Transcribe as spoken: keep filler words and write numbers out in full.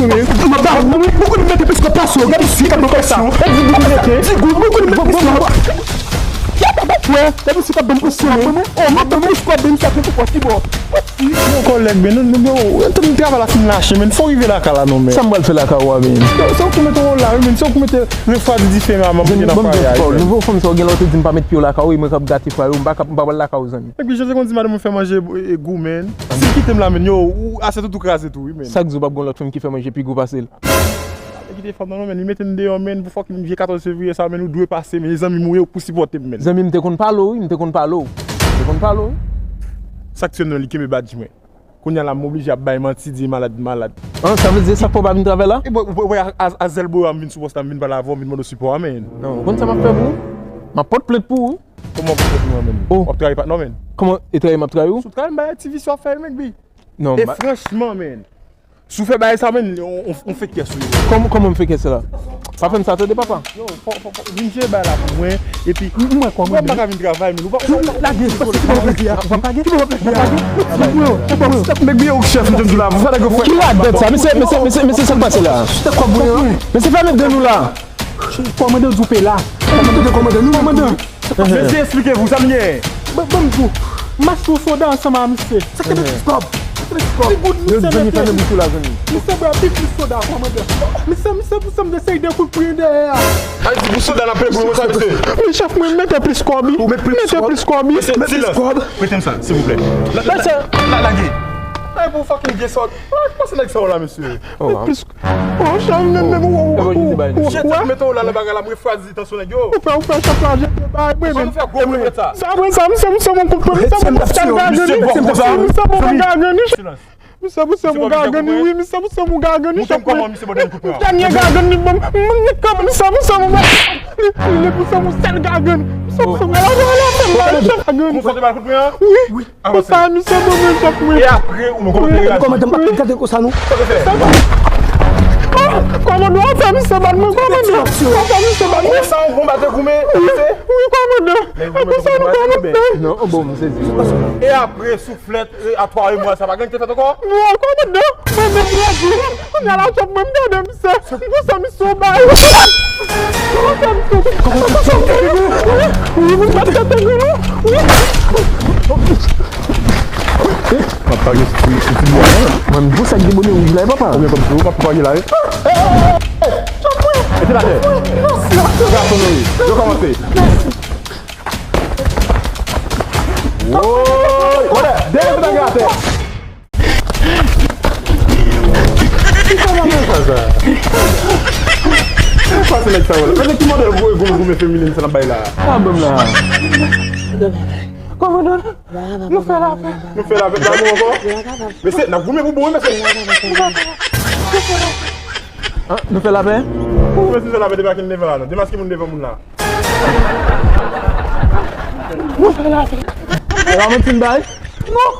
presyon, men. M ap ba ou, mwen, mwen konnen mete plis kòb pase w. Gade si k ap ban presyon. Di goud, mwen konnen mete presyon. Wè, gade si k ap ban presyon, men. Oh, m ap ban plis kòb, men sa te pou kòb ki bò. Yon kòlèg, men, nou, nou, nou, nou, travay la fin lache, men. Fò w rive lakay la, non, men. Sa m pral fè lakay ou a, men? Se ou ki mete w la, wi, men. Se ou ki mete refwadi dife, men, a manm ki nan fwaye a, wi, men. Nouvo fanm sa, ou gen lè ou te di m pa met pye w lakay ou, e mwen k ap gate fwaye ou, m pa ka, m pa pral lakay ou, zanmi. Epi, jan se konn di madanm ou fè manje e, e gou, men. Si l kite m la, men, yo, ou, asyèt ou tou kraze tou, wi, men. Sak di w p ap gen lòt fanm ki fè manje pi gou pase l? Li kite fanm nan, non, men, li mete m deyò, men, pou fucking vye katòz fevriye sa, men, ou dwe pase, men, zanmi m ou ye, ou pou sipòte m, men. Zanmi m te konn pale w, wi, m te konn pale w. M te konn pale w, wi. Sak tuye m nan, li kenbe badj mwen. Kounye a la, m oblije ap bay manti, di malad, malad. An, sa vle di, sa k fè w pa vin travay la? E bò, ou wè, a, a, a zèl bò a, m vin sou pòs la, m vin pale avè w, m vin mande w sipò a, men. Non, ou konn sa m ap fè pou ou? M ap pot plent pou ou. Kòman w pot plent pou mwen, men? Oh. W ap trayi patnè w, men. Kòman, e trayi m ap trayi ou? Sou trayi m, bay ti visye w ap fè, men, bi. Non, e franchman, men. Si w fè bagay sa, men, on, on, on fè kè sou yo. Kòm-, kòman m fè kè sou la? Pa fè m sa, tande, papa. Yo, fò, fò, fò, vin jere bagay la pou mwen, epi, m, m wè kòman, m pa ka vin travay, men, ou pa, ou pa, lage, pase ki bò w vle di a? W ap lage? Ki bò w vle di a? Nèg byen ou chèf, m te di w la, fò nèg yo fè. Ki radòt sa? Mesye, mesye, mesye, mesye, sa k pase la? Mesye, fèmen de nou la. Kòmandan di w pe la. Kòmandan, kòmandan, nou kòmandan. Mesye, eksplike vou, sa m gen? Ban, ban m di w. M achte yon soda ansanm a misye. Sa k te plis kòb? Sa k te plis kòb? Ti goud misye mete. Zanmi, fèmen bouch ou la, zanmi. Misye bwè pi plis soda, kòmandan. Misye, misye pou sèm de seri de kout pwen dèyè a. Sa di pou soda n ap peye pou mwen sa, misye. Men chèf mwen, mete plis kòb, wi. Ou met plis kòb? Mete plis kòb, wi. Mesye, silans. Prete m sa, silvouplè. La, la, la, lage. Ay, pou fucking vye sòt. Pase nèg sa yo la, mesye. Oh, chèf, men, men, ou, ou, ou, ou, ou, chèf, mete w la nan bagay la, m refwazi tansyon nèg yo. Ou fè, ou fè chèf la jete bay mwen, men. Sa, sa, misye, misye, bon kout pwen, misye, bon sèl gaganni. Misye, misye, bon gaganni, wi, misye, misye, bon gaganni, chèf mwen. Dènye gaganni, bon, misye, misye, bon, li, li, misye, bon sèl gaganni. Misye, misye, bon gaganni. Wi, wi. Konsa, misye ban mwen chèf mwen. E apre, ou mwen kòmandan. Kòmandan, pa gade konsa, non. Kòmandan, w ap fè misye bat mwen, kòmandan. W ap fè misye bat mwen. Sa, ou bon batè goumen, wi, wi, kòmandan. E konsa, nou kòmandan. Non, bon, m sezi. E apre, souflèt, e a twa e mwa, sa pa gen ki te fèt ankò? Non, kòmandan. Mwen menm, mwen di, kounye a la, chèf mwen, m tande misye. Konsa, misye, w bay. Konsa, misye, w bay. Wi, wi, misye, w bay. Papa gen ti, ti bwa. Mwen, m pou sa ki gen bonè wouj la, papa. Ou gen kòb sou ou, papa gen la, wi. Mete l atè. Gason nou ye. Yo kòmanse. Woy! Kote? Demen se bagay atè. Ki sa la men sa sa? Pase nèg sa yo la. Gade ki modèl gwo gwo goumen feminen sa n ap bay la. Sa ban m la. Kòmandan, nou fè lapè. Nou fè lapè, pa nou ankò. Mesye, n ap goumen pou bon, wi, mesye. Ah, nou fè lapè? Ou mesye fè lapè, debake devan la, non. Demaske moun devan moun la. Nou fè lapè. E pa manti m bay? Non.